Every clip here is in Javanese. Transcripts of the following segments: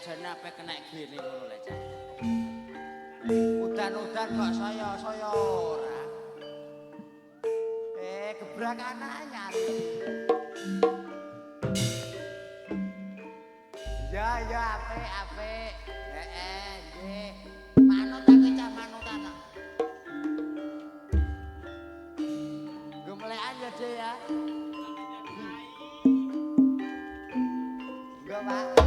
Jane ape kena gene ngono lho, Cak. Udan-udan kok saya-saya ora. Gebrakan anyar. Ya, ya, apik, apik. Heeh, nggih. Manut aku cah manutan. Gumlekan ya, Dek ya. Nggo, Pak.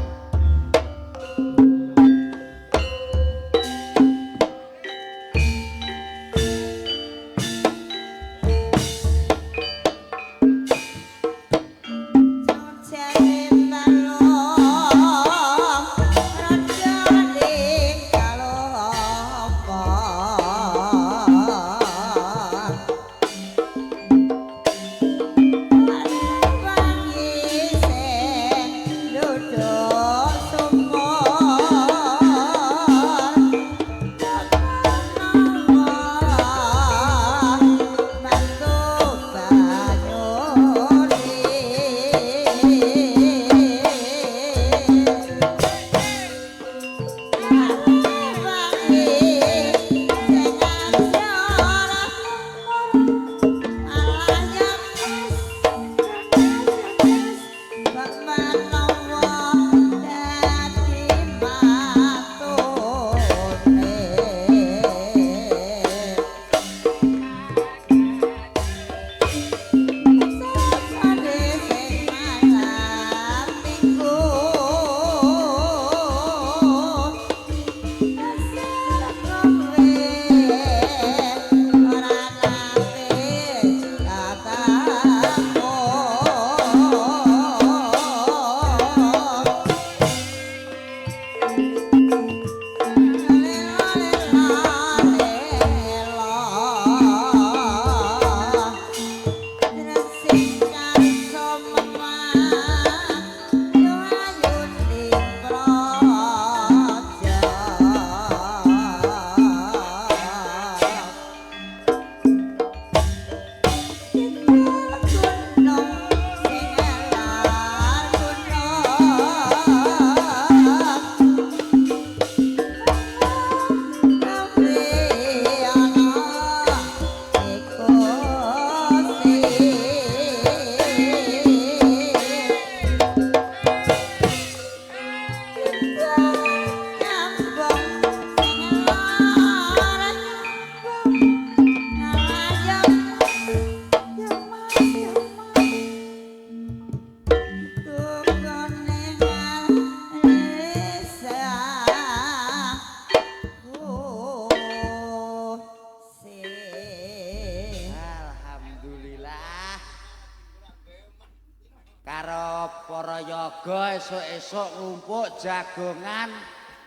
Esuk-esuk nglumpuk jagongan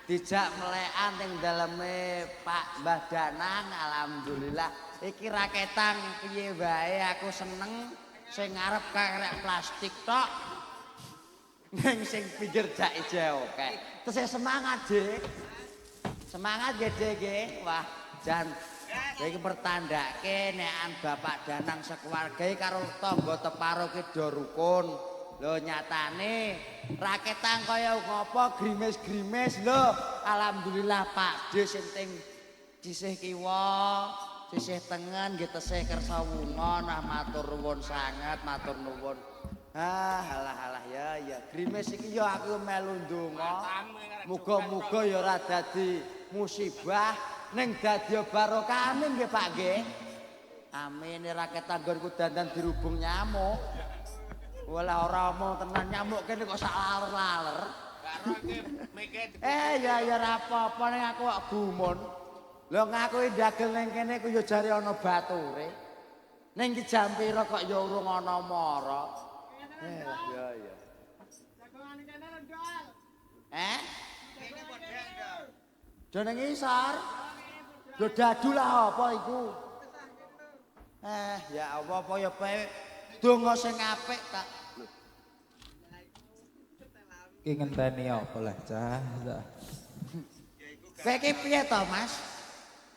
dijak melekan ning daleme Pak Mbah Danang. Alhamdulillah iki raketang piye wae aku seneng sing ngarep karek plastik tok ning sing pinggir jak ije oke. Terus semangat, Dik. Semangat nggih, Dik nggih. Wah, jan iki pertandake nekan Bapak Danang sekeluarga karo tangga teparo ki do rukun. Lho nyatane raketang kaya ngopo grimis-grimis lho. Alhamdulillah Pak D sing teng sisih kiwa, sisih tengen nggih tesih kersa wunga. Nah matur nuwun sanget, matur nuwun. Ah halah halah ya ya grimis iki ya aku melu ndonga. Muga-muga ya ora dadi musibah ning dadi barokah. Amin nggih Pak nggih. Amin rakyat tanggonku dandan dirubung nyamuk. Walah ora omong tenan nyamuk kene kok sak laler-laler. Karo iki mike Eh ya ya ora apa-apa ning aku kok gumun. Lho ngaku dagel ning kene ku ya jare ana bature. Ning iki jam pira kok ya urung ana mara. Eh ya ya. Jagongane kene lho, Ndol. Eh? Kene podhek, Ndol. Aja ning isor. Lho dadu lah apa iku? Eh ya apa apa ya bae donga sing apik tak. Ki ngenteni apa lah cah? Kowe iki piye to, Mas?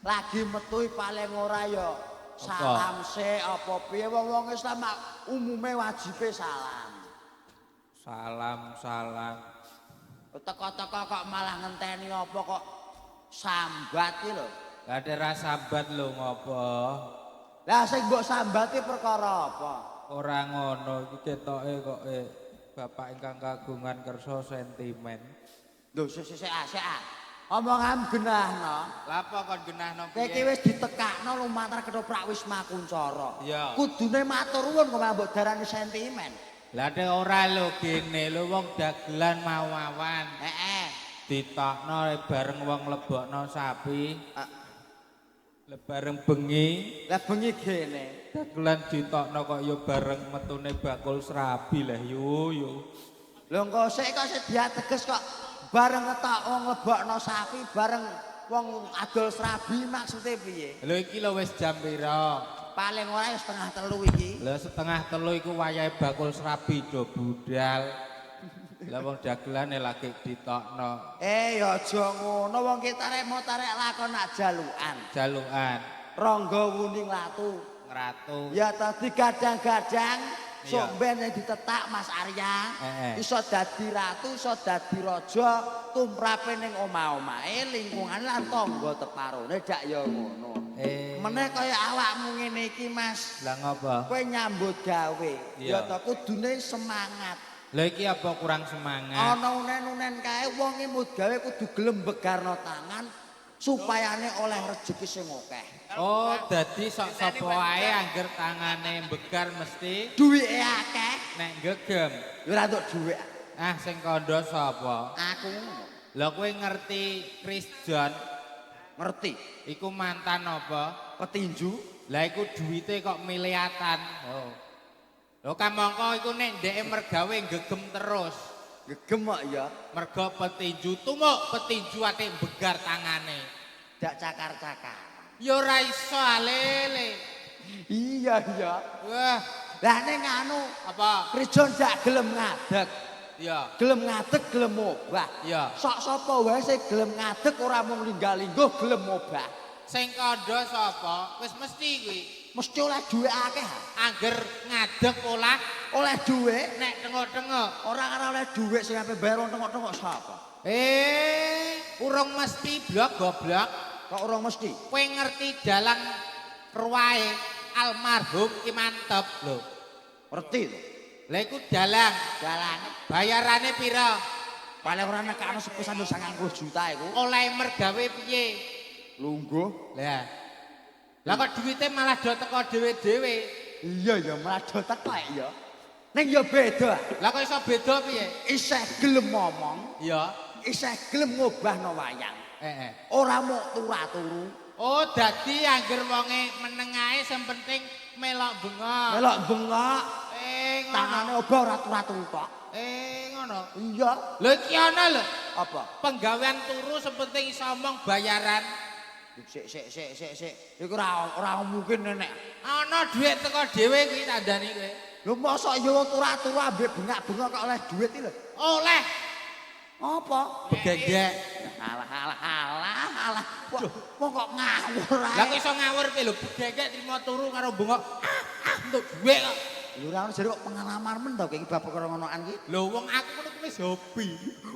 Lagi metu paling ora ya salam sik apa piye wong-wong Islam umume wajibe salam. Salam salam. Teko-teko kok malah ngenteni apa kok sambat iki lho. Lah ora sambat lho ngopo? Lah sing mbok sambati perkara apa? Ora ngono iki ketoke kok bapak ingkang kagungan kersa sentimen. Lho sik sik sik ah. Omongan genahno. Lah apa kon genahno Kowe iki wis ditekakno lumantar ketoprak Wisma Kuncara. Iya. Kudune matur nuwun kok mbok darani sentimen. Lah nek ora lho gene lho wong dagelan mawawan. Heeh. Ditokno bareng wong lebokno sapi. Lah bareng bengi, Lah bengi gene. dagelan ditokno kok ya bareng metune bakul serabi lah yo yo. Lho engko sik kok sik diateges kok bareng ngetok wong lebokno sapi bareng wong adol serabi maksude piye? Lho iki lho wis jam pira? Paling ora ya 2:30 iki. Lho 2:30 iku wayahe bakul serabi do budal. Lah wong dagelane lagi ditokno. Eh ya aja ngono wong kita rek mau tarek lakon nak jalukan. Jalukan Rangga Wuning Latu. Ngratu. Ya tadi gadang-gadang Iya. sok ben yang ditetak Mas Arya. Iso dadi ratu, iso dadi raja, tumrape ning omah-omahe, lingkungan lan tangga teparone dak ya ngono. Meneh kaya awakmu ngene iki Mas. Lah ngopo? Kowe nyambut gawe. Iya. Ya ta kudune semangat. Lha iki apa kurang semangat? Ana unen-unen kae wong nyambut gawe kudu gelem begarno tangan supayane oleh rejeki sing akeh. Oh, dadi sok sapa wae angger tangane begar mesti Duwike akeh, nek gegem. ya ora entuk dhuwit. Ah, sing kandha sapa? Aku ngono. Lah kowe ngerti Chris John? Ngerti. Iku mantan apa? Petinju. Lah iku duwite kok miliatan. Oh. Lho kamangka iku nek ndeke mergawe gegem terus. Gegem kok ya. Mergo petinju tumuk petinju ate begar tangane. Dak cakar-cakar. Ya ora iso alele. Iya iya. Wah, Lah ning anu apa? Chris John dak gelem ngadeg. Ya. Gelem ngadeg gelem obah. Ya. Sok sapa wae sing gelem ngadeg ora mung lingga-lingguh gelem obah. Sing kandha sapa? Wis mesti kuwi. Mesti oleh dhuwit akeh. Angger ngadeg olah Oleh dhuwit nek tengok-tengok. ora ora oleh dhuwit sing ape bayar wong tengok-tengok sapa? Urung mesti blok goblok. Kok ora mesti? Kowe ngerti dalang ruwae almarhum Ki Mantep lho. Ngerti to. Lah iku dalang, Dalang bayarane pira? paling ora nekakno sepisan yo 90 juta iku. Oleh mergawe piye? Lungguh. Lah. Lah kok duwite malah do teko dhewe-dhewe. Iya ya malah do teko ya. Ning ya beda. Lah kok iso beda piye? Isih gelem ngomong, Iya. isih gelem ngobahno wayang. Heeh. Ora mung turu-turu. Oh, dadi angger wonge meneng ae sing penting melok bengok. Melok bengok, Ngono. tangane obah ora turu-turu kok. Ngono. Iya. Lho iki ana lho, Apa? penggawean turu sing penting iso omong bayaran. Sik sik sik sik sik. Iku ora mungkin nenek. Ana dhuwit teko dhewe kuwi tandani kowe. Lho mosok ya wong turu-turu ambek bengak-bengok kok oleh dhuwit iki lho. Oleh Apa? begenggek. Alah alah alah alah. Wong kok ngawur ae. Lah kok iso ngawur piye lho begenggek trimo turu karo bengok. Entuk dhuwit kok. Lho ora ono jare kok pengalaman men to iki bab perkara ngonoan iki. Lho wong aku ngono kuwi wis hobi.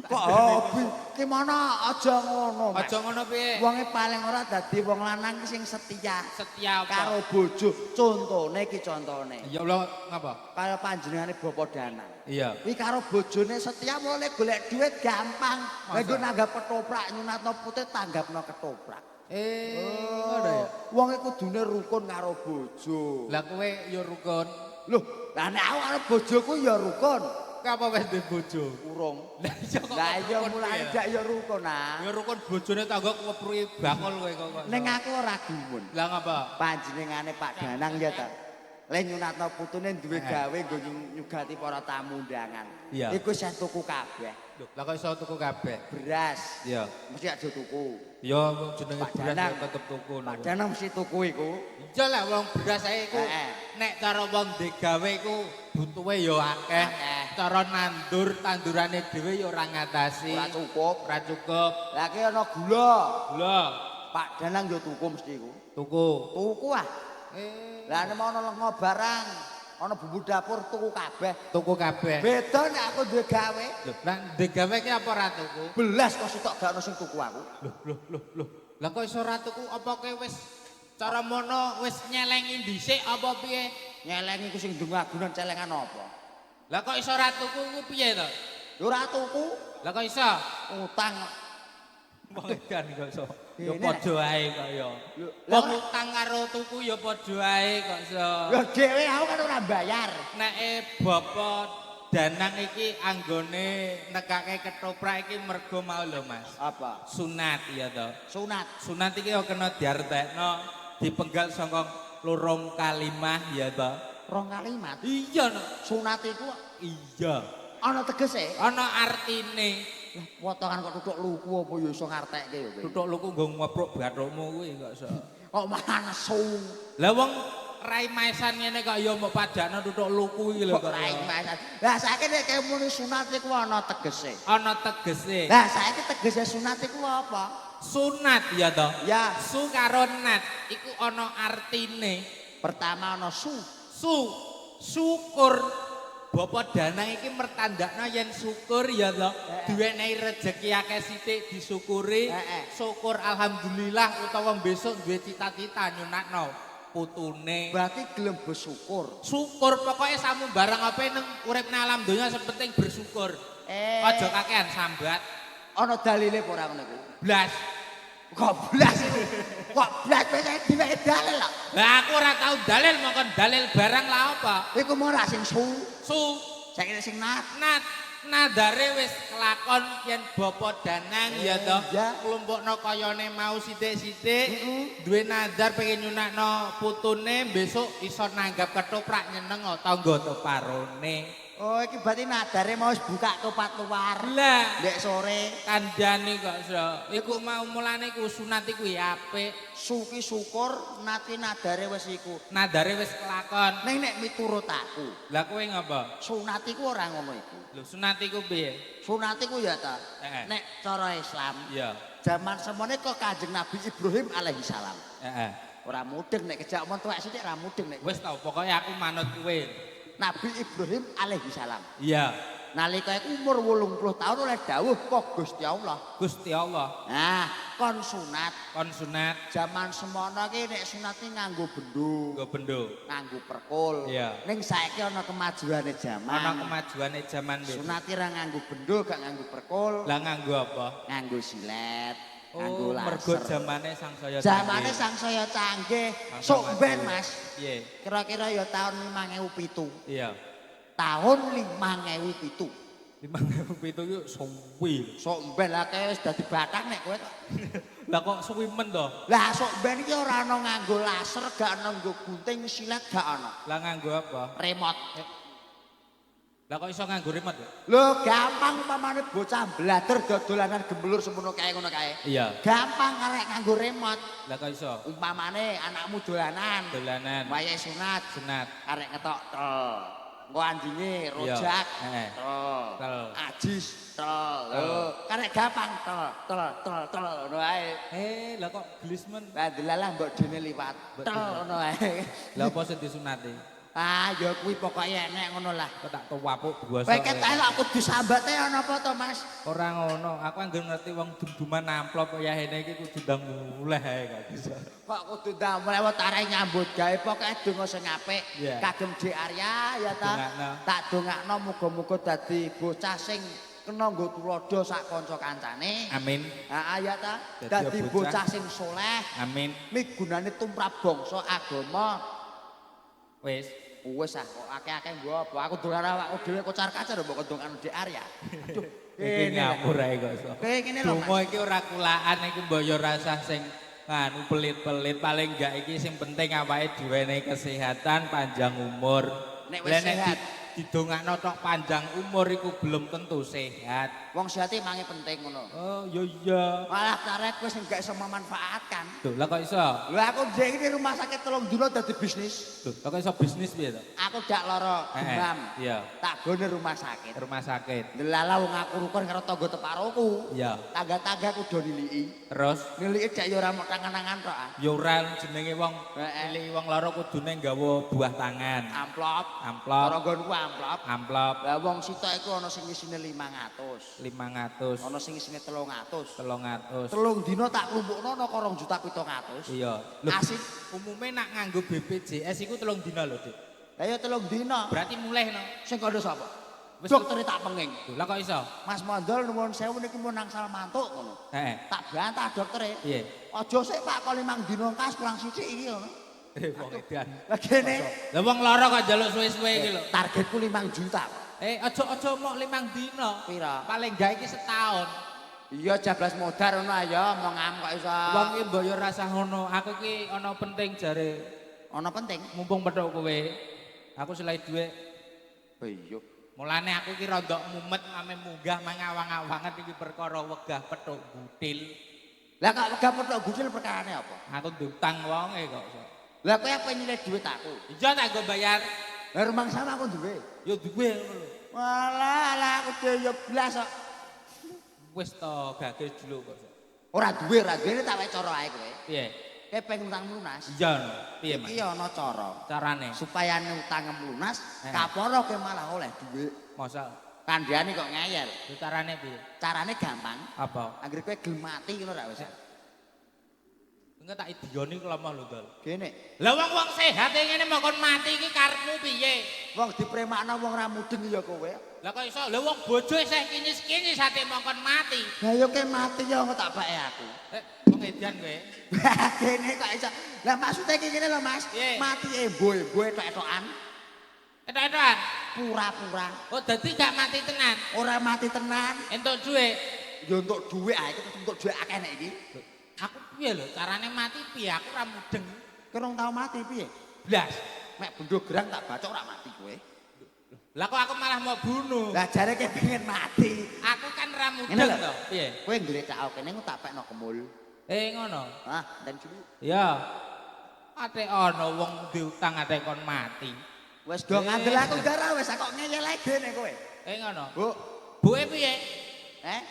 Kok hobi? Ki mana aja ngono, Mas. Aja ngono piye? Wonge paling ora dadi wong lanang ki sing setia Setia apa? karo bojo. Contone iki contone. Ya Allah ngapa? Kaya panjenengane Bapak Danang. Iya. Kuwi karo bojone setia mulai golek duit gampang. Lah nggo nanggap ketoprak nyunatno putih tanggapno ketoprak. Ngono ya. Wong iku kudune rukun karo bojo. Lah kowe ya rukun. Loh, lah nek aku karo bojoku ya rukun. Apa wis duwe bojo? Urung. Lah iya kok. Lah iya mulane dak ya rukun ah. Ya rukun bojone tangga kepruki bakul kowe kok. Ning aku ora gumun. Lah ngapa? Panjenengane Pak Danang ya ta. Le nyunatno putune duwe gawe nggo nyugati para tamu undangan. Iku isih tuku kabeh. Lho, lah kok iso tuku kabeh? Beras. Iya. Mesti aja tuku. Ya jenenge beras ya tetep tuku. Pak Danang mesti tuku iku. Iya lah wong beras ae iku. Nek cara wong digawe iku butuhe ya akeh. Cara nandur tandurane dhewe ya ora ngatasi. Ora cukup. Ora cukup. Lah ki ana gula. Gula. Pak Danang ya tuku mesti iku. Tuku. Tuku ah. Lah nek ana lenga barang, ana bumbu dapur tuku kabeh. Tuku kabeh. Beda nek aku duwe gawe. Lho, lah duwe gawe ki apa ora tuku? Belas kok sitok gak ono sing tuku aku. Lho, lho, lho, lho. Lah kok iso ora tuku apa kowe wis cara mono wis nyelengi dhisik apa piye? Nyelengi ku sing ndungagunan celengan apa? Lah kok iso ora tuku ku piye to? Ya ora tuku. Lah kok iso? Utang. Wong edan kok iso. Ya padha ae kok ya. Wong utang karo tuku ya padha ae kok iso. Ya dhewe aku kan ora bayar. Nek Bapak Danang iki anggone nekake ketoprak iki mergo mau lho Mas. Apa? Sunat ya to. Sunat. Sunat iki ya kena diartekno dipenggal saka lorong kalimah ya to. Rong kalimat? Iya no. Sunat iku iya. Ana tegese? Ana artine. Lah potongan kok tutuk luku apa ya iso ngartekke ya kowe. Tutuk luku nggo ngepruk bathukmu kuwi kok iso. Kok malah nesu. Lah wong rai maesan ngene kok ya mbok padakno tutuk luku iki lho kok. Rai maesan. Lah saiki nek muni sunat iku ana tegese. Ana tegese. Lah saiki tegese sunat iku apa? Sunat ya to. Ya. Su karo nat iku ana artine. Pertama ana su. Su syukur. Bapak Danang iki mertandakno yen syukur ya to. Duwenehi rejeki akeh sithik disyukuri. Syukur alhamdulillah utawa besok duwe cita-cita nyunatno putune. Berarti gelem bersyukur. Syukur pokoknya samu barang apa nang urip nang alam donya sepenting bersyukur. Aja kakean sambat. Ana dalile apa ora ngono iku? Blas. Kok blas iku? Kok blas wis diweki dalil kok. Lah aku ora tau dalil mongkon dalil barang lah apa? Iku mau ora sing su. Su. Saiki sing nat. Nat. Nadare wis kelakon yen Bapak Danang ya to. Klumpukno kayane mau sithik-sithik. Duwe nadar pengen nyunakno putune besok iso nanggap ketoprak nyeneng tangga teparone. Oh iki berarti nadare mau wis buka topat luar. Lah ndek sore kandhane kok iso. Iku mau mulane iku sunat iku ya apik. Suki syukur nati nadare wis iku. Nadare wis kelakon. Ning nek miturut aku. Lah kowe ngapa? Sunat iku ora ngono iku. Lho sunat iku piye? Sunat iku ya ta. Nek cara Islam. Iya. Jaman semene kok Kanjeng Nabi Ibrahim alaihi salam. Heeh. Ora mudeng nek kejak mon tuwek sithik ora mudeng nek. Wis tau pokoke aku manut kowe. Nabi Ibrahim alaihi salam. Iya. Nalika iku umur 80 tahun oleh dawuh kok Gusti Allah. Gusti Allah. Nah, kon sunat. Kon sunat. Jaman semono ki nek sunat ki nganggo bendo. Nganggo bendo. Nganggo perkul. Iya. Ning saiki ana kemajuane jaman. Ana kemajuane jaman. Sunat ki ora nganggo bendo, gak nganggo perkul. Lah nganggo apa? Nganggo silet. Nganggo laser. Mergo jamane sangsaya canggih. Jamane sangsaya canggih. Sok ben, Mas. Piye? Kira-kira ya tahun 5007. Iya. Tahun 5007. 5007 iki suwi. Sok ben lah kae wis dadi batang nek kowe kok. Lah kok suwi men to? Lah sok ben iki ora ana nganggo laser, gak ana nganggo gunting, silet gak ana. Lah nganggo apa? Remote. Lah kok iso nganggo remote ya? Lho gampang umpamane bocah blader dodolanan gemelur semono kae ngono kae. Iya. Gampang karek nganggo remote. Lah kok iso? Umpamane anakmu dolanan. Dolanan. Wayahe sunat. Sunat. Karek ngetok tel. Engko anjinge rojak. Heeh. Tel. Ajis tel. Lho, karek gampang tel tel tel tel ngono ae. Lah kok gelis men. Lah delalah mbok dene liwat. Tel ngono ae. Lah apa sing disunati? Ah, ya kuwi pokoke enek ngono lah. Kok tak tuwapuk basa. Kowe ketoke lak kudu sambate ana apa to, Mas? Ora ngono, aku anggere ngerti wong dum-duman amplop kaya ngene iki kudu ndang muleh ae kok bisa. Kok kudu ndang muleh wae arek nyambut gawe pokoke donga sing apik. Kagem Dik Arya ya ta. Tak dongakno muga-muga dadi bocah sing kena nggo tuladha sak kanca kancane. Amin. Heeh ya ta. Dadi bocah sing soleh. Amin. Migunane tumrap bangsa agama. Wis. Wis ah kok akeh-akeh nggo apa? Aku dolan awakku dhewe kocar-kacir mbok kondongane Dik Arya. Aduh, iki ngapur ae kok iso. Kowe ngene lho, Mas. Donga iki ora kulaan iki mbok yo rasah sing nganu pelit-pelit, paling enggak iki sing penting awake dhewe kesehatan, panjang umur. Nek wis sehat, didongakno tok panjang umur iku belum tentu sehat. Wong sehat iki mange penting ngono. Oh, iya iya. Malah tarek kowe sing gak iso memanfaatkan. Lho, lah kok iso? Lho aku ndek iki rumah sakit 3 dina dadi bisnis. Lho, lah kok iso bisnis piye to? Aku dak lara demam. Iya. Tak gone rumah sakit. Rumah sakit. Delala wong aku rukun karo tangga teparoku. Iya. Tangga-tangga ku do niliki. Terus niliki dak ya ora mok tangan-tangan tok ah. Ya ora jenenge wong niliki wong lara kudune nggawa buah tangan. Amplop. Amplop. Cara nggonku amplop. Amplop. Lah wong sitok iku ana sing isine 500. 500. Ana sing isine 300. 300. 3 dina tak klumpukno ana 2.700.000. Iya. Lho, asik umume nak nganggo BPJS iku 3 dina lho, Dik. Lah ya 3 dina. Berarti mulih no. Sing kandha sapa? Wis doktere tak penging. Lho, lah kok iso? Mas Mondol nuwun sewu niki mun angsal mantuk ngono. Heeh. Tak bantah doktere. Piye? Aja sik Pak kok 5 dina kas kurang sithik iki ngono. Wong edan. Lah kene. Lah wong lara kok njaluk suwe-suwe iki lho. Targetku 5 juta kok. Aja-aja mok 5 dina. Pira? Paling gak iki setahun. Iya jablas modar ngono ayo omong kok iso. Wong iki mbok yo rasah ngono. Aku iki ana penting jare. Ana penting? Mumpung petuk kowe. Aku selai dhuwit. Iya. Mulane aku iki rondok mumet ame munggah mangawang-awangan iki perkara wegah petuk gutil. Lah kok wegah petuk gutil perkarane apa? Aku ndutang wonge kok. Lah kowe apa nyilih dhuwit aku? Iya tak nggo bayar. Lah rumangsamu aku duwe. Ya duwe ngono lho. Walah, lah aku dhewe ya blas kok. Wis to gage dulu kok. Ora duwe, ora duwe tak wek cara ae kowe. Piye? Kowe pengen utang lunas? Iya no. Piye, Mas? Iki ana cara. Carane supaya utang lunas, kaporo kowe malah oleh dhuwit. Masa kandhane kok ngeyel. Lho carane piye? Carane gampang. Apa? Anggere kowe gelem mati ngono ra wis. Engko tak idioni kelomoh lho, Dol. Gene. Lah wong-wong sehat ngene mok kon mati iki karepmu piye? Wong dipremakno wong ra mudeng ya kowe. Lah kok iso? Lah wong bojo isih kinyis-kinyis ate mok kon mati. Lah ya kowe mati ya engko tak bake aku. Wong edan kowe. Gene kok iso. Lah maksude iki ngene lho, Mas. Mati embo-embo etok-etokan. Etok-etokan? Pura-pura. Oh, dadi gak mati tenan? Ora mati tenan. Entuk dhuwit. Ya entuk dhuwit ae, entuk dhuwit akeh nek iki. Aku piye lho carane mati piye aku ora mudeng. Kowe rong tau mati piye? Blas. Mek bendho gerang tak bacok ora mati kowe. Lah kok aku malah mau bunuh. Lah jare kowe pengen mati. Aku kan ora mudeng to. Piye? Kowe nggletak kene engko tak pekno kemul. Ngono. Ah, enten dulu. Iya. Ate ana wong diutang ate kon mati. Wis do ngandel aku ndara wis kok ngeyel ae gene kowe. Ngono. Bu. Buke piye?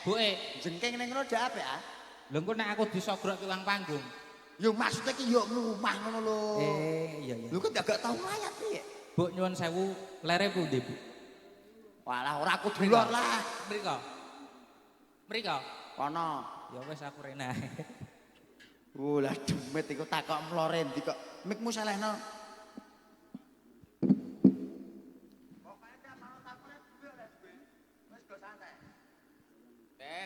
Buke. Jengking ning ngono dak apik ah. Lho engko nek aku disogrok tulang panggung. Yo maksude iki yo ngomah ngono lho. Iya iya. Lho kok gak tau nglayat piye? Bu nyuwun sewu, lere pundi, Bu? Walah ora kudu lor lah. Mriko. Mriko. Kono. Ya wis aku rene. Lah demit iku takok mlore ndi kok. Mikmu selehno. Pokoke gak mau takone duwe oleh duwe. Wis go santai.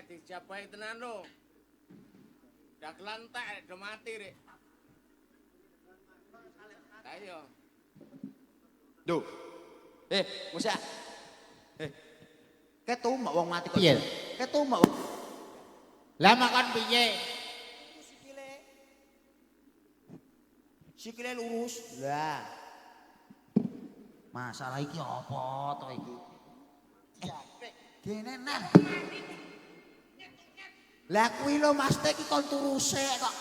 Dijabahi tenan lho. Dagelan tek do mati rek. Ayo. Duh. Musa. Ketumak wong mati kok. Piye? Ketumak. Lah makon piye? Sikile. Sikile lurus. Lah. Masalah iki apa to iki? Gene nah. Lah kuwi lho Mas iki kon turu sik kok.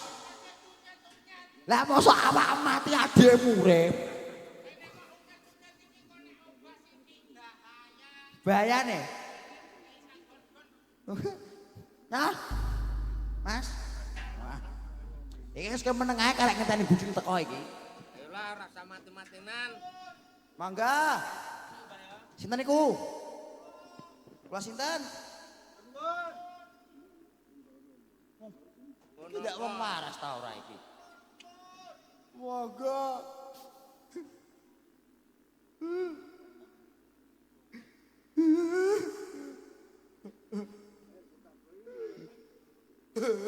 Lah mosok awak mati adikmu urip. Bahayane. Nah. Mas. Wah. Iki wis meneng ae karek ngenteni guding teko iki. Ayo lah rasa mati-matinan. Mangga. Sinten niku? Kula sinten? Tidak wong waras ta ora iki. Monggo.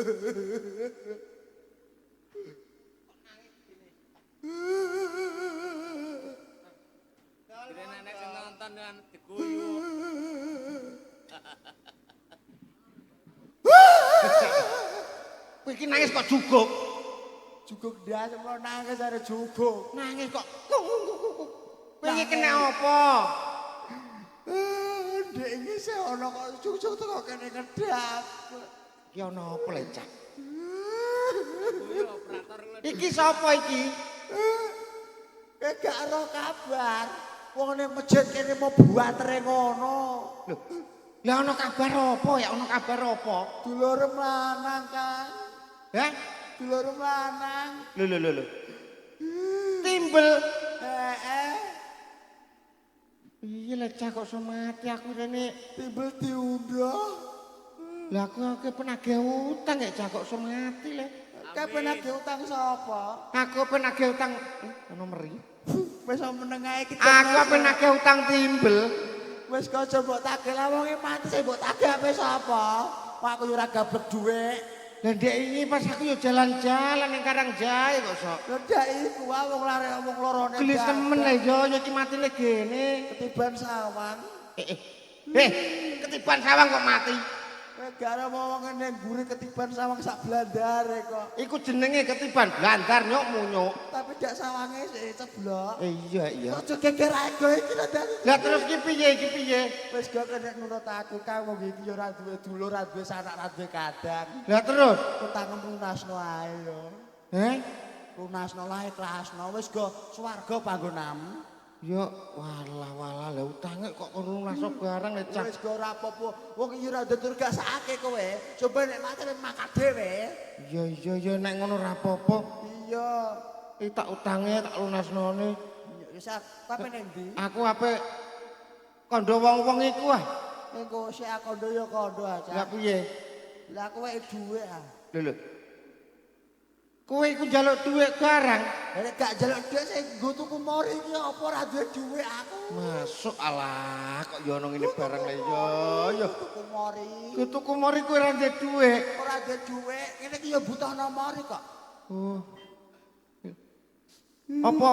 Dene nek sing nonton kan diguyu. Kowe iki nangis kok juguk. Juguk ndas kok nangis arep juguk. Nangis kok. Kowe iki kena apa? Ndek iki sih ana kok juguk teko kene kedap. Iki ana apa le, Cak? Iki sapa iki? Gak ero kabar. Wong ning masjid kene mau buatere ngono. Lho. Lah ana kabar apa ya? Ana kabar apa? Dulure lanang, Kang. Hah? Dulure lanang. Lho lho lho lho. Timbel. Heeh. Piye le Cak kok iso mati aku rene timbel diunduh. Lah aku penagih utang ya Cak kok iso mati le. Kae penagih utang sapa? Aku penagih utang ana meri. Wis meneng ae iki. Aku penagih utang timbel. Wis kok aja mbok tagih lah wonge mati sing mbok tagih ape sapa? Wah aku yo ora gablek dhuwit. Lah ndek iki pas aku yo jalan-jalan ning Karangjaya kok sok. Lho ndek iku wae wong lare wong lorone. Gelis temen lah yo iki matine gene. Ketiban sawang. Ketiban sawang kok mati. Kowe gak ora wong ning mburi ketiban sawang sak blandare kok. Iku jenenge ketiban blandar nyok munyuk. Tapi dak sawange sik ceblok. Iya iya. Aja geger ae go iki lho Dal. Lah terus ki piye iki piye? Wis go kena nurut aku kae wong iki yo ora duwe dulur, ora duwe sanak, ora duwe kadang. Lah terus utang lunasno ae yo. Heh? Lunasno lae ikhlasno wis go swarga panggonanmu. Yo walah walah lah utange kok kon lunasno barang le Cak. Wis go ora apa-apa. Wong iki ora ndur gak sakake kowe. Coba nek mati makan dhewe. Iya iya iya nek ngono ora apa-apa. Iya. Iki tak utange tak lunasnone. Wis aku ape ning ndi? Aku ape kandha wong-wong iku ah. Engko sik aku kondo ya kondo aja. Lah piye? Lah kowe dhuwit ah. Lho lho. Kowe iku njaluk dhuwit barang. Lah nek gak njaluk dhuwit sing nggo tuku mori iki apa ora duwe dhuwit aku. Masuk alah kok ya ono ngene barang le yo yo. Tuku mori. Ku tuku mori kowe ora duwe dhuwit. Ora duwe dhuwit, ngene iki ya butuhno mori kok. Oh. Apa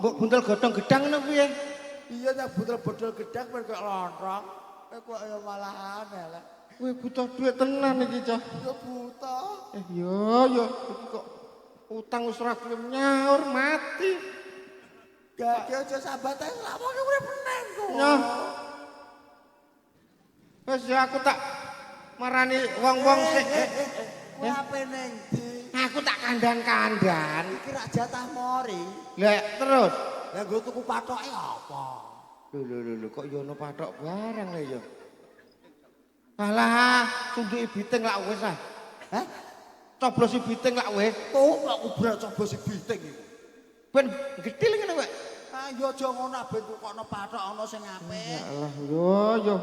mbok buntel godhong gedang ngono piye? Iya tak buntel bodol gedang ben kok lontrong. Kowe kok ya malah aneh lah. Kowe butuh dhuwit tenan iki, Cah. Ya butuh. Yo yo iki kok utang wis ora gelem nyaur mati. Gak ki aja sambat ae lak wong urip meneng kok. Nah. Wis ya aku tak marani wong-wong sing kowe ape ning ndi? Aku tak kandhan-kandhan. Iki rak jatah mori. Lah terus lah nggo tuku pathoke apa? Lho lho lho kok yo ono pathok barang lho ya. Alah, sunduki biting lak wis ah. Hah? Coblosi biting lak wis. Tuh kok kubrak coblosi biting iku. Ben gedhil ngene kowe. Ah yo aja ngono ben tukokno pathok ana sing apik. Ya Allah yo yo.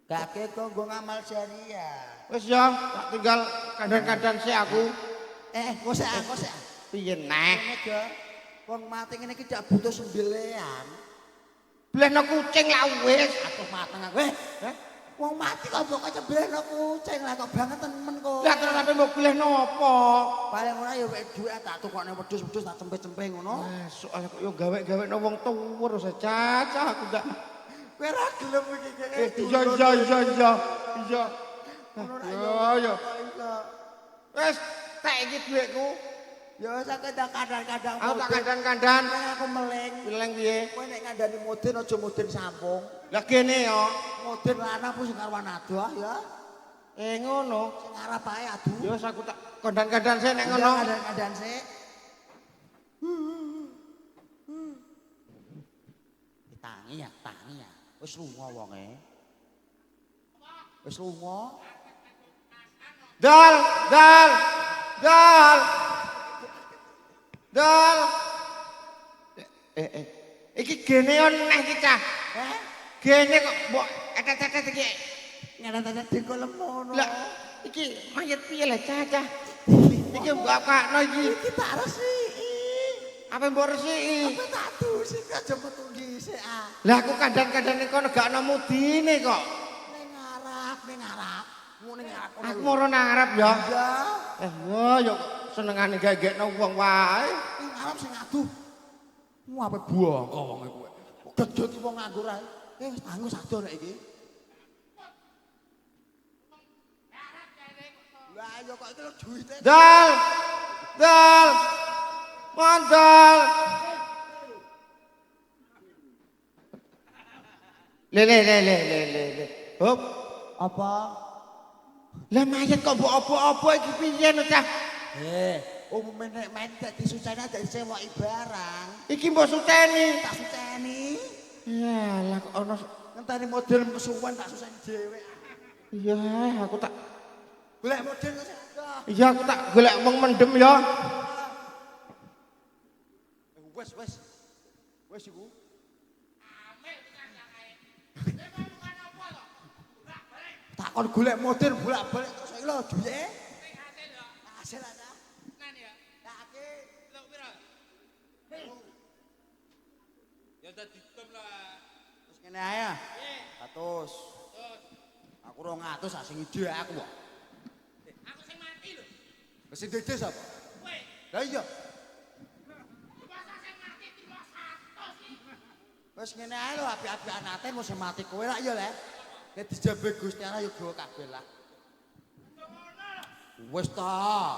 Gake kok nggo ngamal jariah. Wis ya, tak tinggal kandhan-kandhan sik aku. Kok sik aku sik. Piye neh? Wong mati ngene iki dak butuh sembelihan. Blehno kucing lak wis. Aku mateng aku. Heh? Wong mati kok mbok cembelihno kucing lah kok banget temen kok. Lah terus sampe mbok blehno apa? Paling ora ya wek dhuwit tak tukokne wedhus-wedhus tak cempe-cempe ngono. Masuk alah kok yo gawe-gawekno wong tuwa terus cacah aku ndak. Kowe ora gelem iki kek. Iya iya iya iya. Iya. Yo yo. Wis tek iki dhuwitku. Ya wis aku tak kandhan-kandhan. Aku tak kandhan-kandhan. Aku meleng. Meleng piye? Kowe nek ngandani mudin aja mudin sampung. Lah kene yo. Mudin lanang apa sing karuan adoh ya. Ngono. Sing arep ae adu. Ya wis aku tak kandhan-kandhan sik nek ngono. Kandhan-kandhan sik. Tangi ya, tangi ya. Wis lunga wonge. Wis lunga. Dal, dal. Dal. Dal. Iki gene neh iki cah. Heh? Gene kok mbok etet-etet iki. Ngetet-etet dengkul lemono. Lah iki mayit piye lah cah cah. Iki mbok apakno iki? Iki tak resiki. Apa mbok resiki? Apa tak dusi aja metu dhisik ah. Lah aku kandhan-kandhane kono gak ana mudine kok. Ning ngarep, ning ngarep. ning aku. Aku moro nang ngarep ya. Iya. Eh, yo senengane gagekno wong wae. Ning ngarep sing aduh. Mu ape bongko wong kowe. Gedhot wong nganggur ae. Eh wis tanggung sado nek iki. Lah ya kok iki lho duwite. Dal. Dal. Mandal. Le le le le le le. Hop. Apa? Lah mayat kok mbok opo-opo iki piye no cah? Eh, umume nek mayat dadi sucene dadi sewoki barang. Iki mbok suceni. Tak suceni. Ya lah kok ono ngenteni model kesuwen tak suceni dhewe. Iya, aku tak golek model kok sing adoh. Iya, aku tak golek wong mendem ya. Wes wes. Wes iku. Takon golek model bolak-balik terus saiki lho duwike. Hasil ya. Hasil ana. Tenan ya. Takake. Lho pira? Ya dadi ditom lah. Terus ngene ae ya. 100. Aku 200 sak sing ide aku kok. Aku sing mati lho. Lah sing ide sapa? Kowe. Lah iya. Masa sing mati trimo 100 iki. Wis ngene ae lho apik-apikan ate mau sing mati kowe lak ya le. Nek dijabe Gusti Allah ya gawa kabeh lah. Wis ta.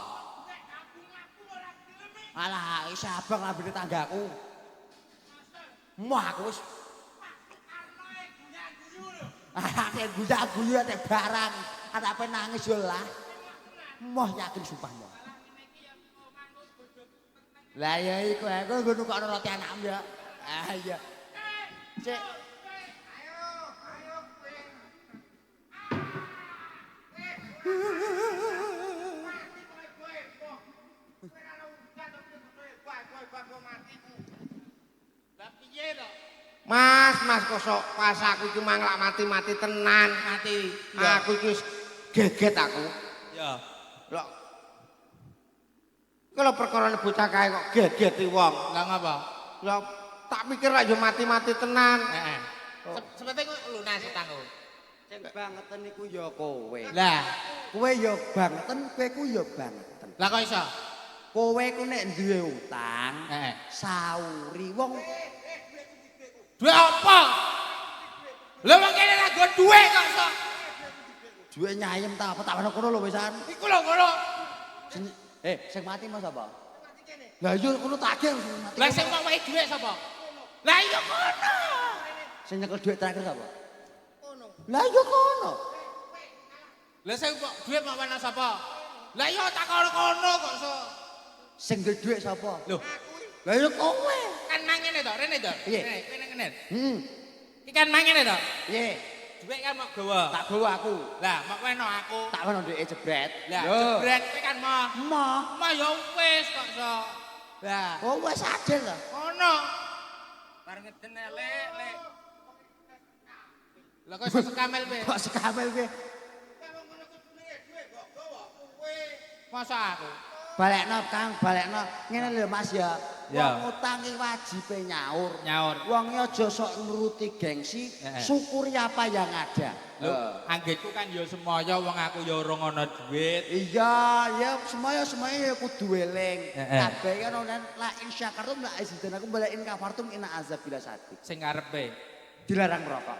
Alah, isih abang lambene tanggaku. Moh aku wis. Ah, nek guyu-guyu nek barang, ape nangis yo lah. Moh yakin sumpah moh. Lah ya iku aku nggo nukokno roti anakmu ya. Ah iya. Cek. Mas, mas kosok pas aku iki manglak mati-mati tenan. Mati. Aku iki wis geget aku. Ya. Lho. Kalau perkara bocah kae kok gegeti wong. Lah ngapa? Lah tak pikir lak yo mati-mati tenan. Heeh. Sepete ku lunas utangku. Sing bangeten iku ya kowe. Lah, kowe ya bangeten, kowe ku ya bangeten. Lah kok iso? Kowe ku nek duwe utang, heeh, sauri wong duwe apa? Lha wong kene ra nggo duwe kok iso. Duwe nyayem ta apa tak ono kono lho wisan. Iku lho kono. Sing mati mas apa? Lah iya kono tagih sing mati. Lah sing wehi dhuwit sapa? Lah iya kono. Sing nyekel dhuwit terakhir sapa? Kono. Lah iya kono. Lah sing dhuwit mau ana sapa? Lah iya tak kono kok iso. Sing duwe dhuwit sapa? Lho, lah iya kowe. Kan nang ngene to, rene to. Piye? Rene, kowe nang ngene. Heeh. Iki kan nang ngene to. Piye? Dhuwit kan mok gawa. Tak gawa aku. Lah, mok weno aku. Tak weno ndeke jebret. Lah, jebret kowe kan moh. Moh. Moh ya wis kok iso. Lah. Oh wis adil to. Ngono. Bar ngeden elek, lek. Lah kok iso sekamel piye? Kok sekamel piye? Masa aku? Balekno Kang, balekno. Ngene lho Mas ya. Ya. Wong utang iki wajibe nyaur. Nyaur. Wong aja sok nuruti gengsi, syukuri apa yang ada. Lho, anggitku kan ya semoyo wong aku ya urung ana duit. Iya, ya semoyo-semoyo ya kudu eling. Kabeh kan ana la in syakartum la azidanakum wa la in kafartum inna azabi lasyadid. Sing karepe dilarang merokok.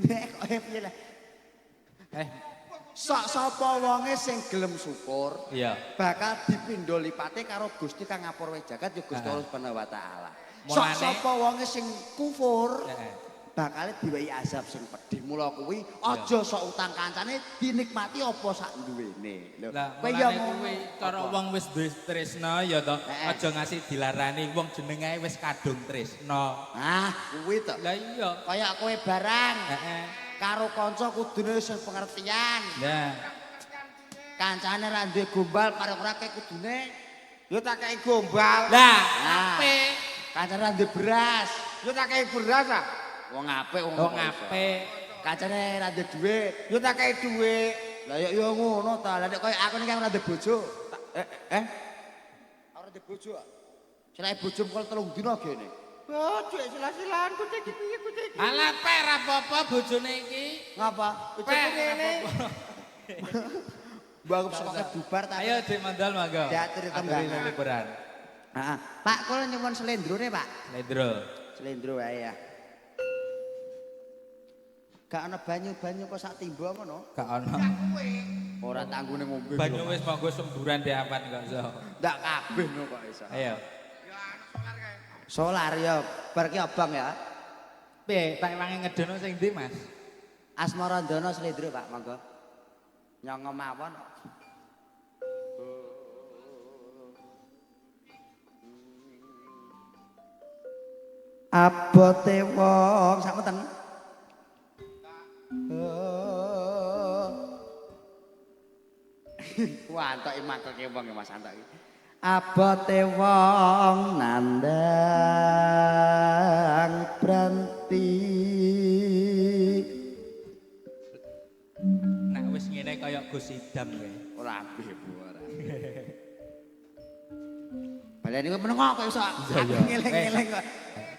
Nek kok piye lah. Sok sapa wonge sing gelem syukur, iya, bakal dipindho lipate karo Gusti kang ngapura jagat ya Gusti Allah Subhanahu wa taala. Sok sapa wonge sing kufur, bakal diwehi azab sing pedih. Mula kuwi aja sok utang kancane, dinikmati apa sak duwene. Lho, kowe ya kuwi cara wong wis duwe tresna ya to, aja ngasih dilarani wong jenenge wis kadung tresna. Ah, kuwi to. Lah iya, kaya kowe barang. Heeh. Karo kanca kudune sing pengertian. Lah. Kancane ra duwe gombal karo ora kowe kudune ya tak kei gombal. Lah, apik. Kancane ra duwe beras, ya tak kei beras ah. Wong apik wong apik. Kancane ra duwe dhuwit, ya tak kei dhuwit. Lah ya ya ngono ta. Lah nek koyo aku niki ora duwe bojo. Ora duwe bojo. Selek bojo mung 3 dina gene. Oh, dhuwit sila-silaan kuwi iki piye kuwi iki. Alah pek ra apa-apa bojone iki. Ngapa? Bojoku ngene. Mbok aku pokoke bubar ta. Ayo Dik Mandal monggo. Diaturi Aturi tembangan. lelipuran. Heeh. Pak, kula nyuwun slendrone, Pak. Slendro. Slendro wae ya. Gak ana banyu-banyu kok sak timba ngono. Gak ono. Ora tanggune ngombe. Banyu wis monggo semburan di awan kok iso. Ndak kabeh no kok iso. Ayo. Solar ya, bar ki abang ya. Piye, tak ewangi ngedono sing ndi, Mas? Asmarandana slendro, Pak, monggo. Nyongo mawon. Abote wong sak menten. Wah, antoke mangkoke wong ya Mas antok iki. Abote wong nandang branti. Nek wis ngene kaya Gus Idam kowe. Ora ambeh Bu ora. Baleni kowe meneng kok iso ngeling-ngeling kok.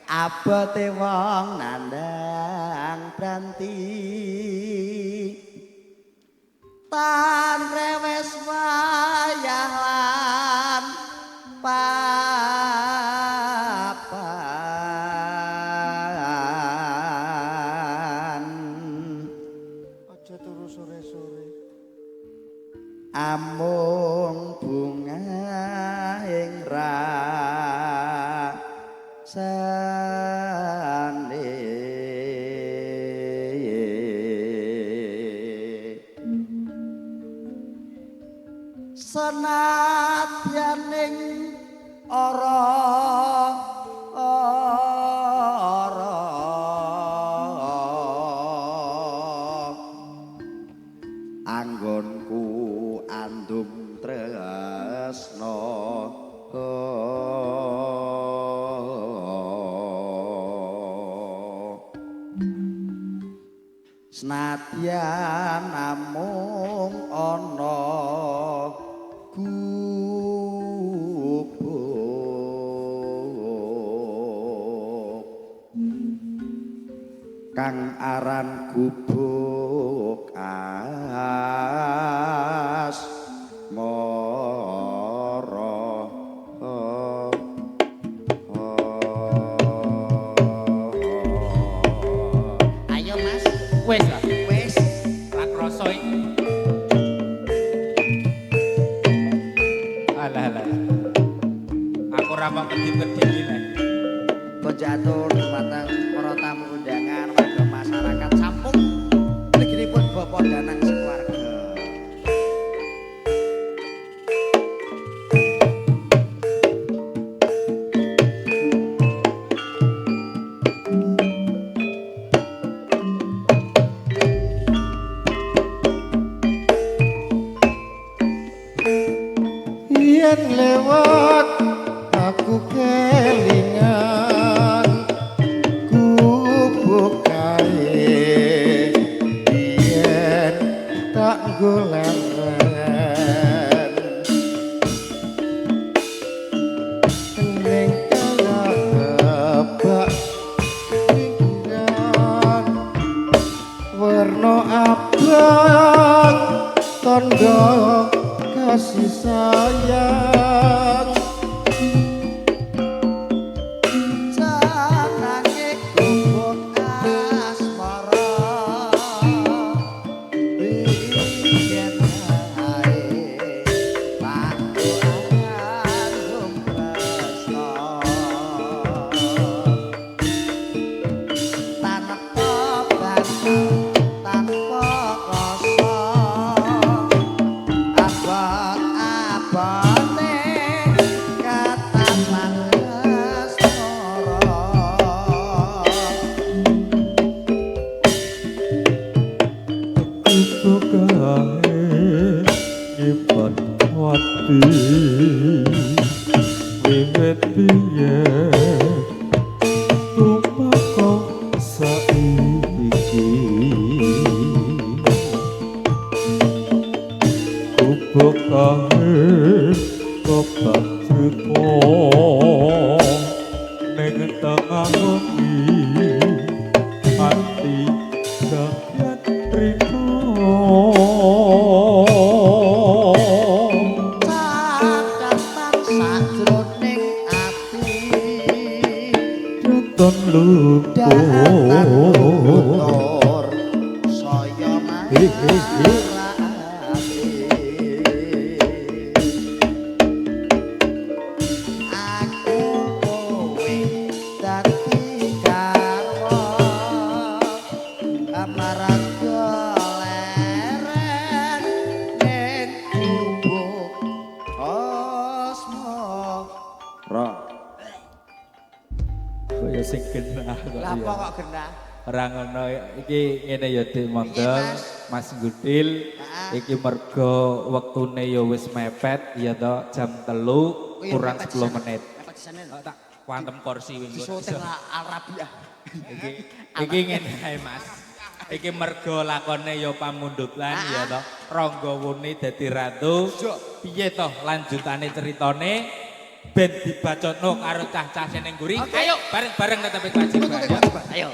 Abote wong nandang branti. Tan rewes wayah lan papan. Aja turu sore-sore. Amung bunga ing rasane. Senadyan ing ora ora anggonku andum tresna. Senadyan namung ana gubuk kang aran gubuk asmara. Ayo Mas, Wis lah, wis. ra krasa iki. Alah alah. Aku ora mau kedip-kedip iki nek. Konjatur dumateng para tamu undangan warga masyarakat sampun mliginipun Bapak Danang sekeluarga. Yen lewat aku kelingan gubuk kae yen tak goleren ning kebak pinggiran werna abang tandha kasih sayang. Jenenge gubuk asmara biyen ae waktu andum tresna tanpa batu tanpa rasa abot-abote kataman asmara. Gubuk kae nyimpen ati wiwit biyen tumeka saiki. Gubuk kae kebak crita ning tengah wengi ati sampeyan rina. Datan Datan luntur luntur saya He, he, he. marake. Aku kowe dadi garwa amarga leren ning gubuk asmara. Kaya sing genah kok Lah ya. apa kok genah? Ora ngono iki ngene ya Dik Mondol, Mas? Mas Gudil. Iki mergo wektune ya wis mepet ya toh jam 3 Oh iya, kurang mepet 10 disana. menit. Mepet disana lho. Oh, tak kuantem kursi wingi. Disoting lah Al Rabiah. Iki iki ngene ae Mas. Iki mergo lakone ya pamundutan ya toh. Ranggawuni dadi ratu. Piye toh lanjutane ceritane ben dibacotno karo cah-cah sing ning mburi. Ayo bareng-bareng netepi kewajiban. Ayo.